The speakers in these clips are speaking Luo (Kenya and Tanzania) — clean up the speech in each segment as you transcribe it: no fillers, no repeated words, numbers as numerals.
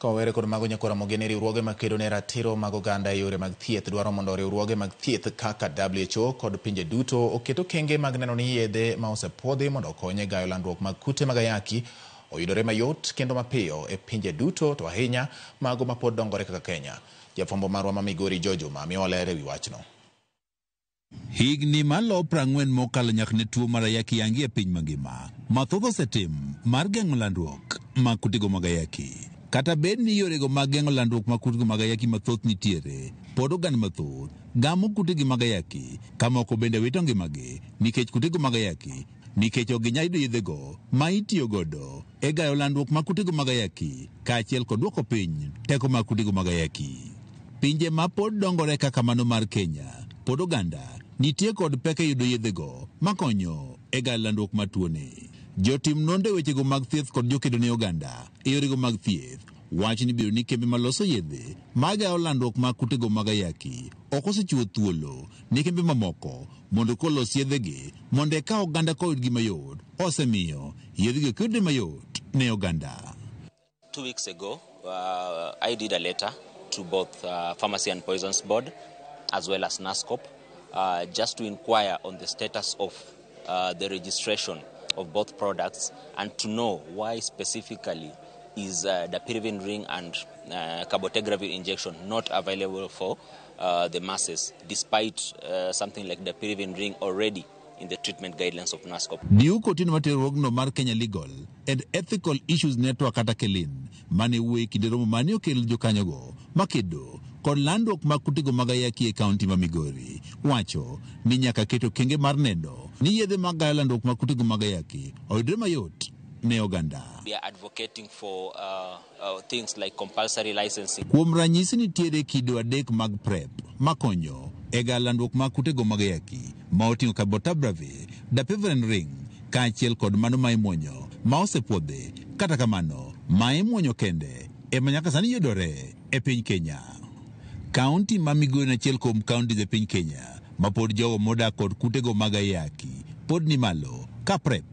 Kowere kod mago nyakwara mogene riwruoge makedo ne ratiro mag oganda e yore mag thieth dwaro mondo riwruoge mag thieth kaka WHO kod pinje duto oket okenge mag neno ni yedhe ma osepuodhi mondo okony e gayo landruok mag kute mag ayaki oyudore mayot kendo mapiyo e pinje duto to ahinya mago mapod dongore kaka Kenya. Jafwambo marwa ma Migori Joe Juma miyowa ler e wi wachno. Higni malo 40 mokalo nyaka ne tuo mar ayaki yangi e piny mangima. Mathoth osetim mar geng'o landruok mag kutego mag ayaki. Kata bed ni yorego mag geng'o landruok mag kutego mag ayaki mathoth nitiere, pod oganda mathoth gamo kutegi mag ayaki ka moko bende wito ngimagi nikech kutego mag ayaki nikech ok ginyal yudo yedhego ma itiyo godo e gayo landruok mag kutego mag ayaki kaachiel kod duoko piny teko mag kutego mag ayaki. Pinje ma pod dongore kaka mano mar Kenya, pod oganda nitie kod pek e yudo yedhego makonyo e gayo landruok mar tuoni. Jotim nonro e wechego mag thieth kod jokedo ne oganda e yorego mag thieth wacho ni bedo ni kembe maloso yedhe magayo landruok mag kutego mag ayaki ok osechiwo thuolo ne kembe mamoko mondo kolos yedhegi mondo eka oganda koyudgi mayot osemiyo yedhegi ok yudre mayot ne oganda. 2 weeks ago, I did a letter to both Pharmacy and Poisons Board as well as NASCOP just to inquire on the status of the registration of both products and to know why specifically is dapivirine ring and cabotegravir injection not available for the masses, despite something like dapivirine ring already in the treatment guidelines of NASCOP. Duke Otieno mar riwruogno mar Kenya Legal and Ethical Issues Network kata KELIN mane wuoyo e kinde romo mane okel jokanyogo makedo kod landruok mag kutego mag ayaki e kaunti ma Migori wacho ni nyaka ket okenge mar neno ni yedhe mag gayo landruok mag kutego mag ayaki oyudre mayot ne oganda. We are advocating for things like compulsory licensing. Kuom ranyisi nitiere kido 3 mag PrEP makonyo e gayo landruok mag kutego mag ayaki ma oting'o cabotegravir, dapivirine ring kaachiel kod mano ma imuonyo ma osepuodhi. Kata kamano, ma imuonyo kende ema nyaka sani yudore e piny Kenya. Kaunti ma Migori en achiel kuom kauntis e piny Kenya ma pod jogo modak kod kutego mag ayaki pod ni malo ka PrEP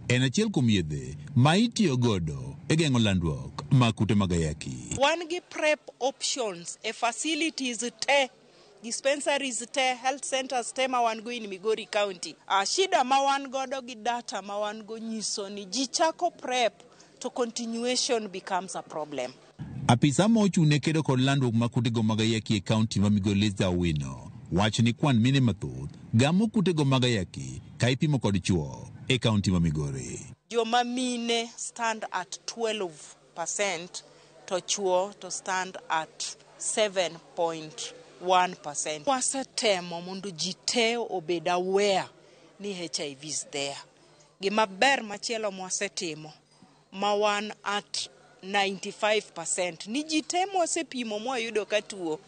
en achiel kuom yedhe ma itiyo godo e geng'o landruok mag kute mag ayaki. Wan gi PrEP options e facilities te, dispensaries te, health centers te ma wan go in Migori County. Shida ma wan godo gi data ma wan go nyiso ni ji chako PrEP to continuation becomes a problem. Apisa ma ochung' ne kedo kod landruok mag kutego mag ayaki e kaunti ma Migori Liza Owino wacho ni kwan mine mathoth gamo kutego mag ayaki ka ipimo kod chuo e kaunti ma Migori. Joma mine stand at 12% to chuo to stand at 7.1%. Wasetemo mondo ji te obed aware ni HIV is there. Gima ber machielo mwasetimo ma wan at 95% ni ji te mwasepimo mwayudo ka tuo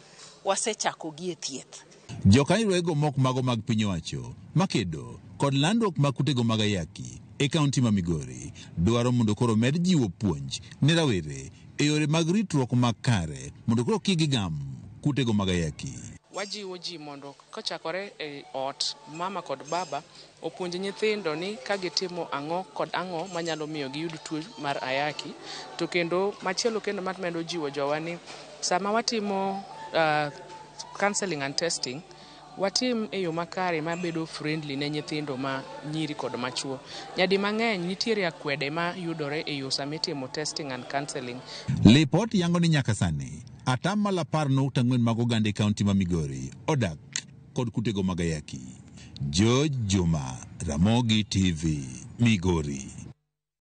wasechako gi e thieth. Jokanyo mok mago mag piny owacho makedo kod landruok mag kutego mag ayaki e kaunti ma Migori dwaro mondo koro med jiwo puonj ne rawere e yore mag ritruok makare mondo koro kik gigam kutego mag ayaki. Wajiwo ji mondo kochakore e ot, mama kod baba opuonj nyithindo ni ka gitimo ang'o kod ang'o manyalo miyo giyud tuo mar ayaki. To kendo machielo kendo mamedo jiwo jowa ni sama watimo counseling and testing, watim e yo makare mabedo friendly ne nyithindo ma nyiri kod machuo. Nyadi mang'eny nitiere akwede ma yudore e yo sama itimo testing and counseling. Lipot yango ni nyaka sani 10.4% mag oganda e kaunti ma Migori odak kod kutego mag ayaki. George Juma, Ramogi TV, Migori.